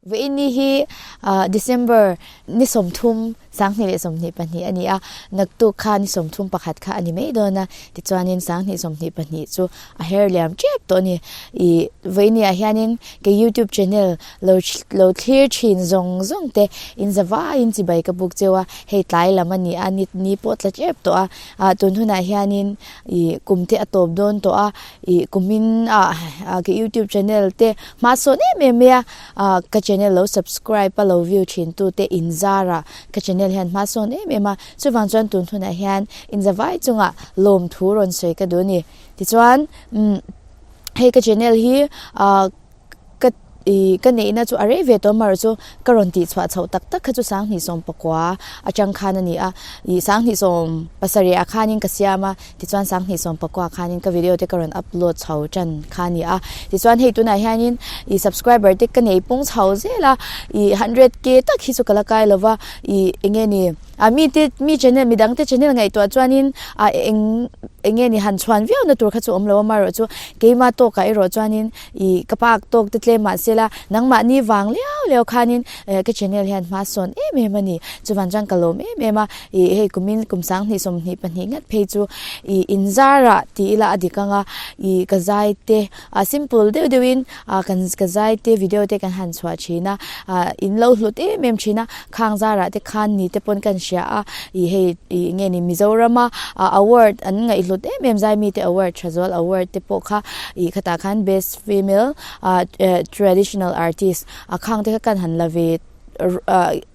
Vawiinni hi December ni 30, 2022 a ni a, naktuk kha ni 31 kha a ni mai dawn a, tichuanin 2022 chu a her liam tep tawh a ni. Ih vawiinni ah hianin ka youtube channel lo lo thlir thin zawng zawng te in za vaiin chibai ka buk cheu a, hei tlai lam a ni a, ni ni pawh tla tep tawh a, ah tun hunah hianin ih kum te a tawp dawn tawh a, ih kumin ah ka youtube channel te hma sawn em em mai a. Ah ka channel lo subscribe a lo view thin tu te in zar ah ka channel hian hma sawn em em a chuvang chuan tun hunah hian in zavai chungah lawm thu rawn sawi ka duh a ni tichuan umm hei ka channel hi ah ka ih ka neihna chu a rei ve tawh amaherawhchu ka rawn tih chhuah chhoh tak tak kha chu 2019 atang khan a ni a ih 2017 ah khanin ka siam a. Tichuan 2019 khanin ka video te ka rawn upload chho tan kha a ni a. Tichuan hei tunah hianin ih subscriber te ka nei pung chho zel a, ih 100k tak hi chu ka la kai lo va, ih eng nge ni ah mi te mi channel mi dang te channel ngaihtuah chuanin ah eng eng nge ni han chhuan viau na tur kha chu awm lo a amaherawhchu keima tawkah erawh chuanin ih ka pak tawk te tlem mahsela nangmahni vang liau liau khanin ka channel hian hma sawn em em a ni. Chuvan chuan ka lawm em em a. Ih hei kumin kum 2022 ngat phei chu ih inzarah tih ila a dik anga ih ka zai te ah simple deuh deuhin ah kan ka zai te video te kan han chhuah thin a ah in lo hlut em em thin a khang zarah te khan ni te pawn kan hria a ih hei ih nge ni Mizorama ah award an ngaihhlut em em zai mite award Thazual award te pawh kha ih khatah khan best female ah traditional artist a khang te kha kan han la ve.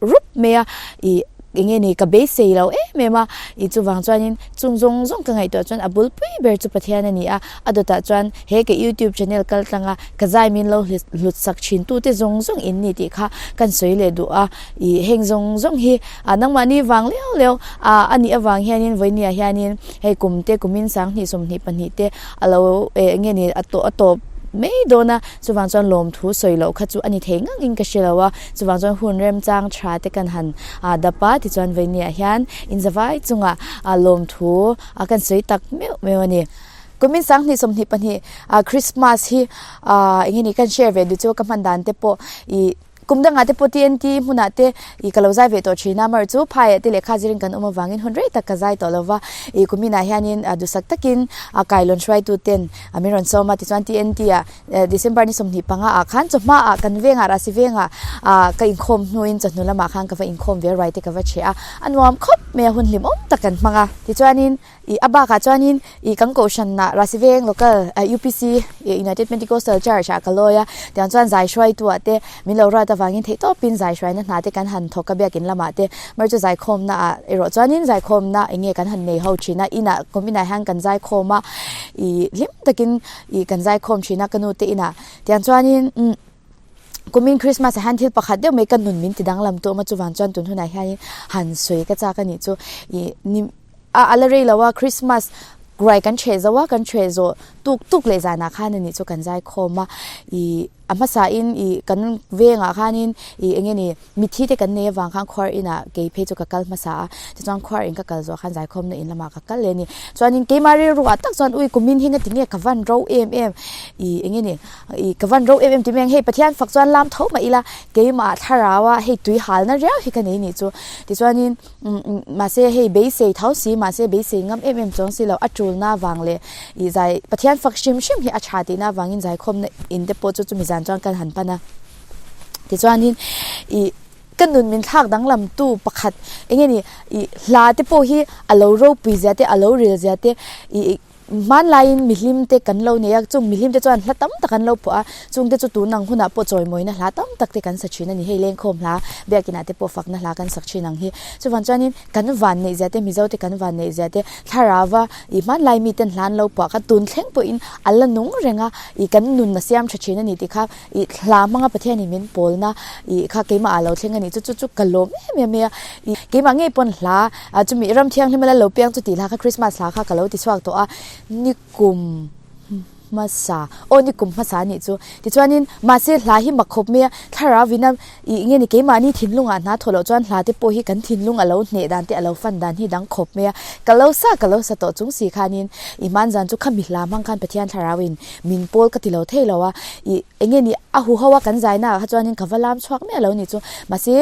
rup mai a ih eng nge ni ka beisei lo em em a ih chuvang chuanin chung zawng zawng ka ngaihtuah chuan a bul pui ber chu Pathian a ni a a dawtah chuan he ka youtube channel kal tlang a ka zai min lo hlut sak thin tute zawng zawng in ni tih kha kan sawi leh duh a ih heng zawng zawng hi ah nangmahni vang leu leu ah a nih avang hianin vawinia hianin hei kum te kumin 2022 te a lo eng nge ni a tawh a tawp mai dawn a chuvang chuan lawmthu sawi loh kha chu a ni thei ngang in ka hre lo a chuvang chuan hun remchang tha te kan han ah dap a tichuan vawinia hian inzavai chungah ah lawmthu a kan sawi tak meuh meuh a ni. Kumin 2022 ah Christmas hi ah eng nge ni kan share ve duh chu ka hman dan te pawh ih Kum dangah te pawh TNT hmunah te ih ka lo zai ve tawh thin a, amaherawh chu phaiah te lehkha zirin kan awm avangin hun rei tak ka zai tawh lo va, ih kum inah hianin duhsak takin a kailawn hruaitu ten min rawn sawm a, tichuan TNT ah December ni 25 ah khan chawhma ah kan vengah Rasi vengah ah ka inkhawm hnuin chawhnu lamah khan ka va inkhawm ve ruai te ka va chhe a, a nuam khawp mai a hun hlimawm tak kan hmang a, tichuanin. Ih a bakah chuanin ih kan kohhranah Rasiveng local UPC United Pentecostal Church ah ka lawi a tiang chuan zai hruaitu ah te min lo ruat avangin theih tawpin zai hruaina hna te kan han thawk a biakin lamah te mar chu zaikhawmna ah erawh chuanin zaikhawmna eng nge kan han nei ho thin a inah kum inah hian kan zaikhawm a ih hlim takin ih kan zaikhawm thin a ka nu te inah tiang chuanin umm. Kumin Christmas ah hian thil pakhat deuh mai ka nun min ti danglam tawh a chuvang chuan tun hunah hianin han sawi ka chak a nih chu ih ni a a la rei lo a Christmas ruai kan ṭheh zo a kan ṭheh zawh tuk tuk leh zanah khan a nih chu kan zai khawm a ih a hmasa in ih kan vengah khanin ih eng nge ni Mitthi te kan nei avang khan khuar inah kei phei chu ka kal hmasa a, tichuan khuar in ka kal zawh khan zaikhawmna in lamah ka kal leh a ni. Chuanin keimah rilru ah tak chuan ui kumin hi ngatinge ka van ro em em ih eng nge ni ih ka van ro em em ti mai ang hei Pathian fak chuan lam tho mah ila keimah thlarau a hei tui halna riau hi ka nei nih chu. Tichuanin mahse hei beisei tho si mahse beisei ngam em em chuang si lo a tulna avang leh ih zai Pathian fak hrim hrim hi a tha tihna avangin zaikhawmna in te pawh chu chumi zan chuan kan han pan a. Tichuanin ih ka nun min thlak danglam tu pakhat eng nge ni ih hla te pawh hi a lo ropui zia te a lo ril zia te ih hmanlaiin mihlim te kan lo nei a chung mihlim te chuan hla tam tak an lo phuah a chung te chu tun ang hunah pawh chawimawina hla tam tak te kan sa thin a ni hei lengkhawm hla biakinah te pawh fakna hla kan sak thin ang hi chuvang chuanin kan van neih zia te mizo te kan van neih zia te thlarau a ih hmanlai miten hla an lo phuah kha tun thleng pawhin a la nung reng a ih kan nun a siam tha thin a ni tih kha. Ih hla hmanga Pathianin min pawlna ih kha keimah ah lo thleng a nih chu chu chu ka lawm em em mai a ih keimah ngei pawn hla ah chumi ram thianghlim a la lo piang chu tih hla kha Christmas hla kha ka lo ti chhuak tawh a nikum hmasa aw nikum hmasa a nih chu tichuanin mahse hla hi mak khawp mai a thlarau vina ih nge ni keimahni thinlungah hna thawh loh chuan hla te pawh hi kan thinlung a lo hneh dan te a lo fan dan hi dang khawp mai a ka lo sa ka lo sa tawh chung si khanin ih hmanzan chu khami hla hmang khan Pathian thlarauin min pawl ka ti lo thei lo a, ih eng nge ni A huho a kan zai naah kha chuanin ka va lam chhuak miah lo ni chu. Mahse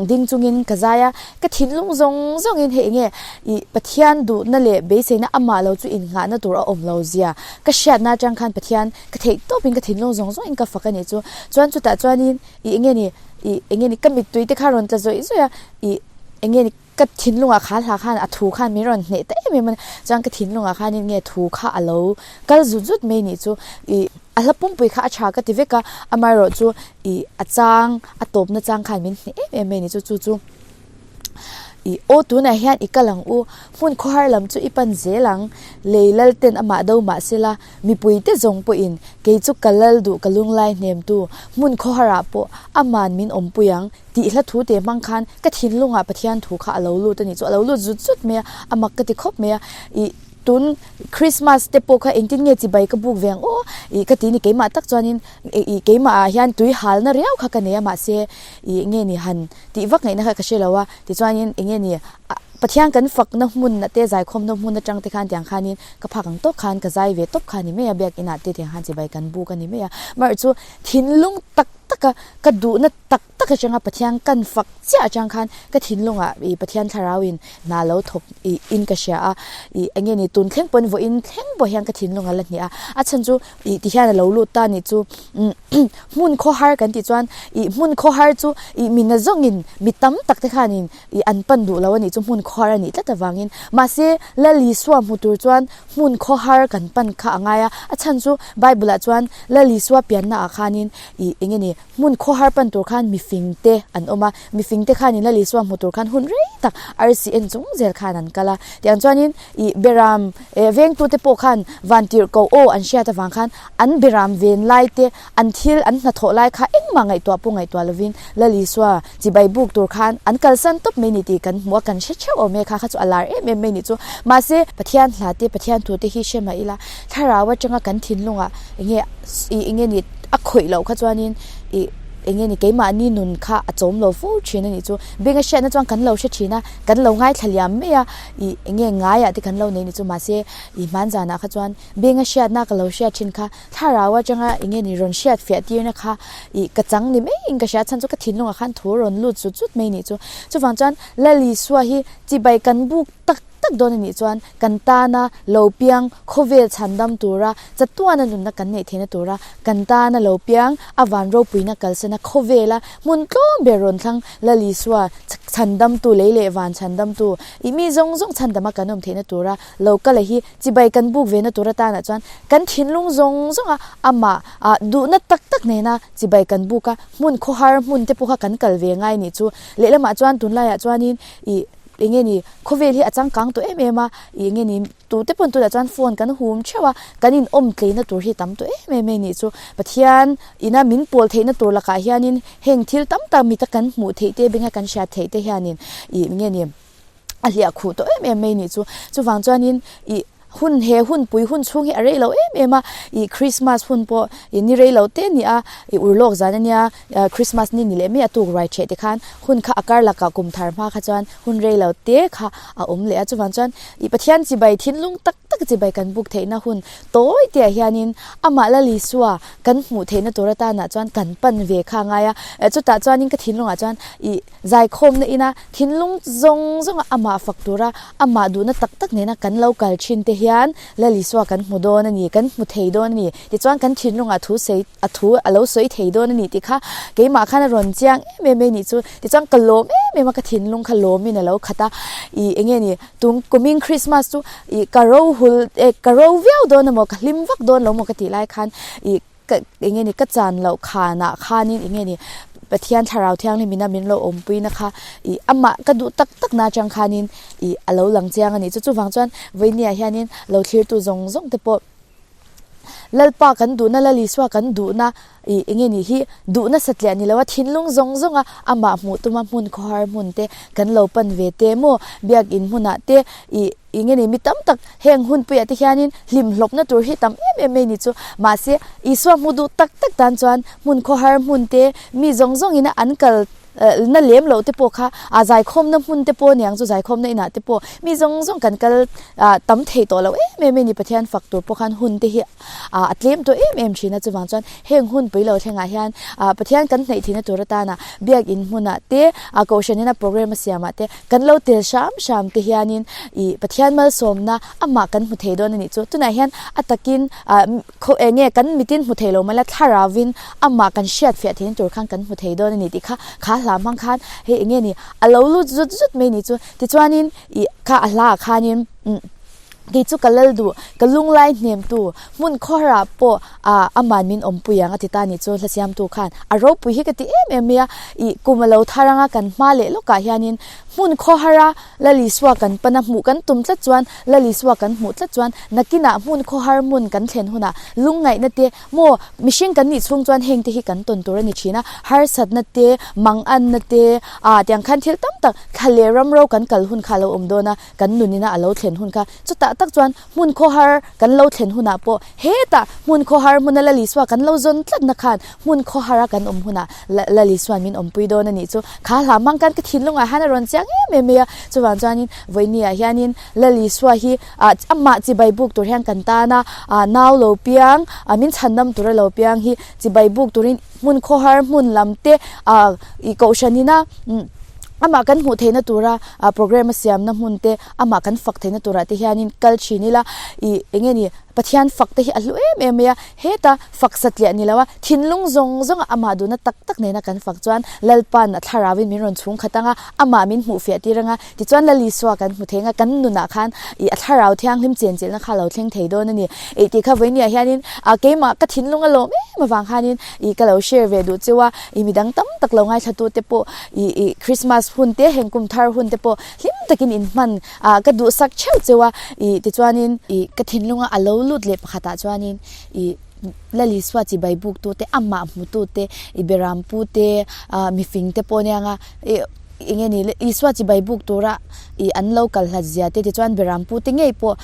ding chungin ka zai a, ka thinlung zawng zawngin hei enge ih Pathian duhna leh beiseina amah lo chu innghahna tur a awm lo zia ka hriatna atang khan Pathian ka theih tawpin ka thinlung zawng zawngin ka fak a nih chu. Chuan chutah chuanin ih enge ni ih enge ni ka mittui te kha rawn tla zawih zawih a ih enge ni ka thinlungah kha hla khan a thu khan min rawn hneh ta em em a ni chuan ka thinlungah khanin nge thu kha a lo kal zut zut mai nih chu ih a hla pumpui kha a tha ka ti vek a amaherawh chu ih a chang a tawpna chang khan min hneh em em mai nih chu chu chu ih aw tunah hian i kal ang u hmun khawhar lam chu i pan zel ang lei lal ten amah do mahsela mipui te zawng pawhin kei chu ka lal duh ka lunglai hnem tu hmun khawharah pawh aman min awmpui ang. Tih hla thu te hmang khan ka thinlungah Pathian thu kha a lo lut a nih chu, a lo lut zut zut mai a, a mak ka ti khawp mai a, ih tun Christmas te pawh kha engtin nge chibai ka buk ve ang aw ih ka ti ni keimah tak chuanin ih keimah ah hian tui halna riau kha ka nei a mahse ih nge ni han tih vak ngaihna kha ka hre lo a tichuanin eng nge ni Pathian kan fakna hmun te zaikhawmna hmun atang te khan tiang khanin ka phak ang tawk khan ka zai ve tawp kha a ni mai a biakinah te tiang khan chibai kan buk a ni mai a amaherawhchu thinlung tak taka ka duhna tak tak atanga Pathian kan fak chiah atang khan ka thinlungah ih Pathian thlarau in hna lo thawk ih in ka hria a ih eng nge ni tun thleng pawn vawiin thleng pawh hian ka thinlung a la hnih a a chhan chu ih ti hian a lo lut ta nih chu hmun khawhar kan tih chuan ih hmun khawhar chu ih mi nazawngin mi tam tak te khanin ih an pan duh lo a nih chu hmun khawhar a nih tlat avangin mahse Lal Isua hmu tur chuan hmun khawhar kan pan kha a ngai a a chhan chu Bible ah chuan Lal Isua pianna ah khanin ih eng nge ni hmun khawhar pan tur khan mifing te an awm a mifing te khanin Lal Isua hmu tur khan hun rei tak arsi en chung zel khan an kal a tiang chuanin ih beram eh vengtu te pawh khan van tirh ko aw an hriat avang khan an beram ven lai te an thil an hnathawh lai kha engmah ngaihtuah pawh ngaihtuah lovin Lal Isua chibai buk tur khan an kalsan tawp mai ni tih kan hmu a kan hre theuh awm e kha kha chu a lar em em mai ni chu mahse Pathian hla te Pathian thu te hi hre mah ila thlarau atanga kan thinlungah enge ih enge ni a khawih loh kha chuanin ih enge ni keimahni nun kha a chawm lo fo thin a nih chu beng a hriatna chuan kan lo hre thin a kan lo ngaithla liam mai a ih enge ngaiah te kan lo nei ni chu mahse ih hman zanah kha chuan beng a hriatna ka lo hriat thin kha thlarau atanga enge ni rawn hriat fiah tirna kha ih ka chang ni maiin ka hria chhan chu ka thinlungah khan thu rawn lut zut zut mai nih chu chuvang chuan Lal Isua hi chibai kan buk tak tak dawn a nih chuan kan tana lo piang khawvel chhandam tura chatuana nunna kan neih theihna tura kan tana lo piang a van ropuina kalsana khawvela hmun tlawm ber rawn thlang Lal Isua chhandamtu lei leh van chhandamtu ih mi zawng zawng chhandama kan awm theihna tura lo kala hi chibai kan buk vena tur atana chuan kan thinlung zawng zawnga amah ah duhna tak tak nena chibai kan buk a hmun khawhar hmun te pawh kha kan kal ve ngai nih chu lehlamah chuan tunlaiah chuanin ih Eng nge ni, khawvel hi a changkang tawh em em a, ih eng nge ni, tute pawn tunah chuan phone kan hum theuh a, kan in awm tleina tur hi tam tawh em em mai nih chu. Pathian ina min pawl theihna tur lakah hianin heng thil tam tak mita kan hmuh theih te benga kan hriat theih te hianin ih eng nge ni a hliah khuh tawh em em mai nih chu. Chuvang chuanin ih Hun he hun pui hun chhung hi a rei lo em em a, ih Christmas hun pawh ih ni rei lo te a ni a, ih ur lawk zan a nia, Christmas ni ni leh mai a tuk ruai theh te khan hun kha a kar lakah kum thar hma kha chuan hun rei lo te kha a awm leh a, chuvang chuan ih Pathian chibai thinlung tak tak chibai kan buk theihna hun tawi te ah hianin amah Lal Isua kan hmuh theihna tur atanah chuan kan pan ve kha a ngai a, chutah chuanin ka thinlungah chuan ih Zaikhawmna ina thinlung zawng zawnga amah fak tura amah duhna tak tak nena kan lo kal thin te hian Lal Isua kan hmu dawn a ni, kan hmu thei dawn a ni. Tichuan kan thinlungah thu sawi a thu a lo sawi thei dawn a ni tih kha keimah khan a rawn chiang em em mai nih chu. Tichuan ka lawm em em a, ka thinlung kha lawmin a lo khat a. Ih eng nge ni tung kumin Christmas chu ih ka ro hul eh ka ro viau dawn emaw ka hlim vak dawn lo maw ka tih lai khan ih Ka eng nge ni ka chan loh khanah khanin eng nge ni Pathian thlarau thianghlim ina min lo awmpuina kha ih amah ka duh tak tak na atang khanin ih a lo lang chiang a nih chu. Chuvang chuan vawinia hianin lo thlirtu zawng zawng te pawh Lalpa kan duhna Lal Isua kan duhna ih eng nge ni hi duhna satliah ni lo a thinlung zawng zawng a amah hmuh tuma hmun khawhar hmun te kan lo pan ve te maw biakin hmunah te ih Eng nge ni mi tam tak heng hunpuiah te hianin hlimhlawpna tur hi tam em em mai ni chu. Mahse, Isua hmu duh tak tak tan chuan hmun khawhar hmun te mi zawng zawngin an kal na lem loh te pawh kha ah zaikhawmna hmun te pawh aniang chu zaikhawmna inah te pawh mi zawng zawng kan kal ah tam thei tawh loh em em a ni Pathian fak tur pawh khan hun te hi ah a tlem tawh em em thin a chuvang chuan heng hun pui lo thlengah hian ah Pathian kan hnaih theihna tur atana biakin hmunah te ah kohhran ina program a siamah te kan lo tel hram hram te hianin ih Pathian malsawmna amah kan hmu thei dawn a nih chu tunah hian a takin ah khaw eng nge kan mitin hmu thei lo mai la thlarauin amah kan hriat fiah theihna tur khan kan hmu thei dawn a ni tih kha kha hla hmang khan hei eng nge ni a lo lut zut zut mai a nih chu tichuanin ih kha a hlaah khanin umm kei chu ka lal duh ka lunglai hnem tu hmun khawharah pawh ah aman min awmpui ang a ti ta a nih chu hla siamtu khan a ropui hi ka ti em em mai a ih kum a lo thar anga kan hma leh lawkah hianin hmun khawhara Lalisua kan pan a, hmuh kan tum tlat chuan Lalisua kan hmuh tlat chuan nakinah hmun khawhar hmun kan thlen hunah lungngaihna te maw mihring kan nih chhung chuan heng te hi kan tawn tur a ni thin a, harsatna te, manganna te ah tiang khan thil tam tak thla leh ram ro kan kal hun kha a lo awm dawn a, kan nunina a lo thlen hun kha chutah tak chuan hmun khawhar kan lo thlen hunah pawh hetah hmun khawhar hmuna Lalisua kan lo zawn tlatna khan hmun khawhara kan awm hunah Lalisuan min awmpui dawn a nih chu kha hla hmang khan ka thinlungah hian a rawn chiang em em mai a, chuvang chuanin vawinia hianin Lalisua hi ah amah chibai buk tur hian kan tan a, ah nau lo piang ah min chhandam tura lo piang hi chibai buk turin hmun khawhar hmun lam te ah ih kohhran ina amah kan hmuh theihna tura ah program a siamna hmun te amah kan fak theihna turah te hianin kal thin ila ih eng nge ni Pathian fak te hi a hlu em em mai a, heta fak satliah ni lo a, thinlung zawng zawnga amah duhna tak tak nena kan fak chuan Lalpa'n a thlarauin min rawn chhung khat anga, amah min hmuh fiah tir anga, tichuan Lalisua kan hmu thei anga, kan nunah khan ih a thlarau thianghlim chenchilhna kha a lo thleng thei dawn a ni. Ih tih kha vawinia hianin ah keimah ka thinlung a lawm em avang khanin ih ka lo share ve duh cheu a, ih midang tam tak lo ngaithla te pawh ih ih Christmas hun te heng kum thar hun te pawh hlim takin inhman Ah ka duhsak theuh cheu a, ih tichuanin ih ka thinlunga a lo lut leh pakhatah chuanin ih Lalisua chibai buktute amah hmutute ih Berampute ah mifing te pawh aniang a ih eng nge ni Isua chibai buk tura ih an lo kal hlat zia te tichuan Berampute ngei pawh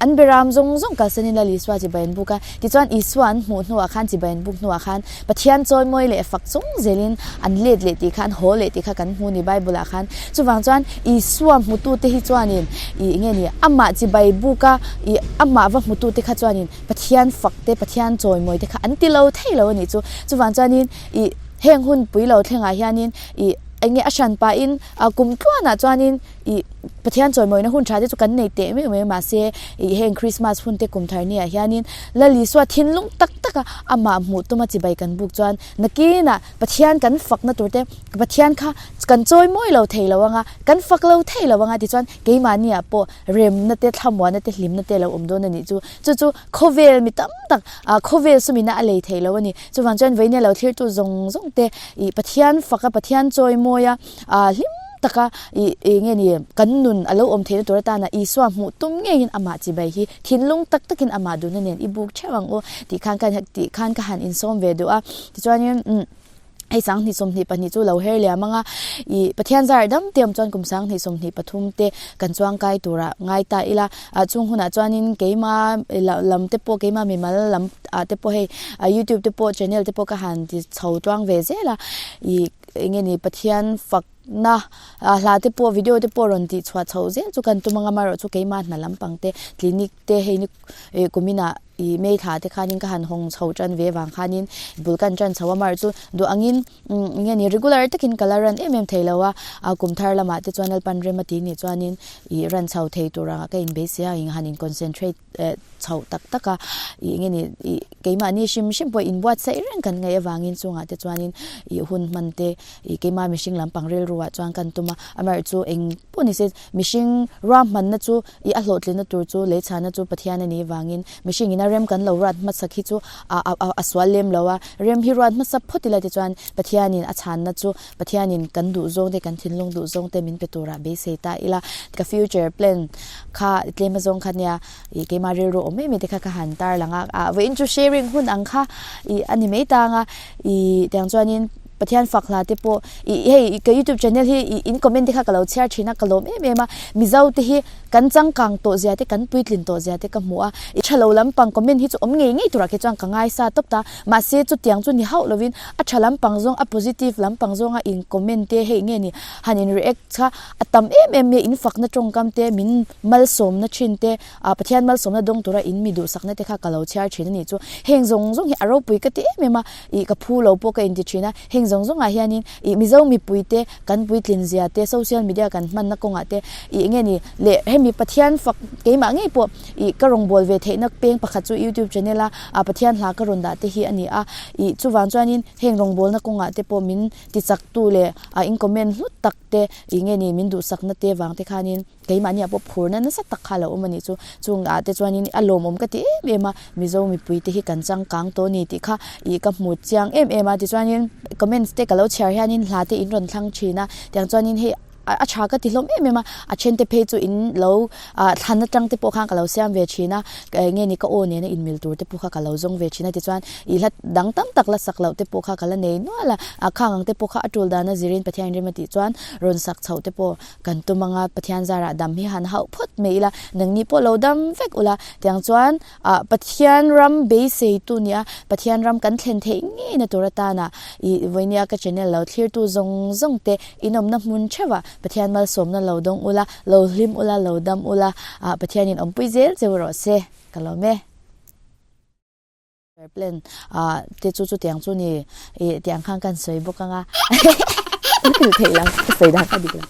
an Beram zawng zawng kalsanin Lalisua chibai an buk a, tichuan Isua an hmuh hnuah khan chibai an buk hnuah khan Pathian chawimawi leh fak chung zelin an let leh tih kha an haw leh tih kha kan hmu ni Bible ah khan. Chuvang chuan Isua hmutute hi chuanin ih nge ni amah chibai buka ih amah va hmutute kha chuanin Pathian fak te Pathian chawimawi te kha an ti lo thei lo a nih chu. Chuvang chuanin ih heng hun pui lo thlengah hianin ih eng nge a hran pahin ah kum tluanah chuanin ih Pathian chawimawina hun tha te chu kan nei teh meuh mai mahse ih heng Christmas hun te kum thar ni ah hianin Lal Isua thinlung tak tak a amah hmuh tuma chibai kan buk chuan nakinah Pathian kan fakna tur te Pathian kha kan chawi mawi lo thei lo anga kan fak lo thei lo anga tichuan keimahni ah pawh remna te thlamuahna te hlimna te a lo awm dawn a nih chu chu chu khawvel mi tam tak ah khawvel sumina a lei thei lo a ni chuvang chuan vawiin a lo thlirtu zawng zawng te ih Pathian faka Pathian chawi mawi a ah hlim taka ih eng nge ni kan nun a lo awm theihna tur atana Isua hmuh tum ngeiin amah chibai hi thinlung tak takin amah duhna nen i buk theuh ang u tih khan ka tih khan ka han insawm ve duh a tichuanin umm hei 2022 chu lo her liam anga ih Pathian zar dam te awm chuan kum 2023 te kan chuang kai turah ngai ta ila ah chung hunah chuanin keima lam te pawh keima mimal lam ah te pawh hei ah youtube te pawh channel te pawh ka han ti chho tluang ve zel a ih eng nge ni Pathian fak na ah hla te pawh video te pawh rawn tih chhuah chhoh zel chu kan tum anga amaherawh chu keimah hna lampang te clinic te hei ni ih kumin ah ih May thla te khanin ka han hawng chho tan ve vang khanin bul kan tan chho a amaherawh chu duh angin umm eng nge ni regular takin ka la run em em thei lo a ah kum thar lamah te chuan Lalpan rem a tih nih chuanin ih run chho thei tur ang ah ka inbeisei a eng han in concentrate eh chhoh tak tak a ih eng nge ni ih keimahni hrim hrim pawh inbuatsaih reng kan ngaih avangin chungah te chuanin ih hun hman te ih keimah mihring lampang rilru ah chuan kan tum a amaherawh chu eng pawh ni se mihring ruahmanna chu ih a hlawhtlinna tur chu lei chhana chu Pathian a nih avangin mihring ina rem kan lo ruat hmasak hi chu a a a sual lem lo a rem hi ruat hmasa phawt ila tichuan Pathianin a chhanna chu Pathianin kan duh zawng te kan thinlung duh zawng te min pe turah beisei ta ila ka future plan kha tlem azawng kha nia ih keimah rilru awm em em te kha ka han tar lang a ah vawiin chu sharing hun ang kha ih a ni mai tang a ih tiang chuanin. Pathian fak hla te pawh ih hei ka youtube channel hi ih in comment te kha ka lo chhiar thin a ka lawm em em a Mizo te hi kan changkang tawh zia te kan puitlin tawh zia te ka hmu a ih tha lo lampang comment hi chu awm ngei ngei turah kei chuan ka ngaisa tawp ta mahse chutiang chu ni hauh lovin a tha lampang zawng a positive lampang zawnga in comment te hei nge ni han in react kha a tam em em mai a in fakna tawngkam te min malsawmna thin te Ah Pathian malsawmna dawng tura in mi duhsakna te kha ka lo chhiar thin a nih chu. Heng zawng zawng hi a ropui ka ti em em a, ih ka phu lo pawh ka inti thin a. Heng zawng zawngah hianin ih Mizo mipui te kan puitlin zia te, social media kan hmanna kawngah te ih enge ni leh hemi Pathian fak keimah ngei pawh ih ka rawngbâwl ve theihna peng pakhat chu youtube channel a ah Pathian hla ka rawn dah te hi a ni a. Ih chuvang chuanin heng rawngbâwlna kawngah te pawh min tichaktu leh ah in comment hlut tak te ih nge ni min duhsakna te vang te khanin Keimahni ah pawh phurna nasa tak kha a lo awm a nih chu. Chung ah te chuanin a lawmawm ka ti em em a, Mizo mipui te hi kan changkang tawh a ni tih kha ih ka hmu chiang em em a. Tichuanin comments te ka lo chhiar hianin hla te in rawn thlang thin a, tiang chuanin hei a tha ka ti hlawm em em a, a then te phei chu in lo ah thlan atang te pawh khan ka lo siam ve thin a, eng nge ni ka aw nena inmil tur te pawh kha ka lo zawng ve thin a. Tichuan ih hla dang tam tak la sak loh te pawh kha ka la nei nual a, ah khang ang te pawh kha a tul dana zirin Pathian rim a tih chuan rawn sak chhoh te pawh Kan tum anga Pathian zarah dam hi han hauh phawt mai ila, nangni pawh lo dam vek ula, tiang chuan ah Pathian ram beiseitu nia Pathian ram kan thlen theih ngeina tur atana ih vawinia ka channel lo thlirtu zawng zawng te inawmna hmun theuhah Pathian malsawmna lo dawng ula, lo hlim ula, lo dam ula, ah Pathianin awmpui zel cheu rawh se, ka lawm e. Plan ah te chu chutiang chu ni ih tiang khan kan sawi bawk anga thil theih lang ka sawi dan a dik lo.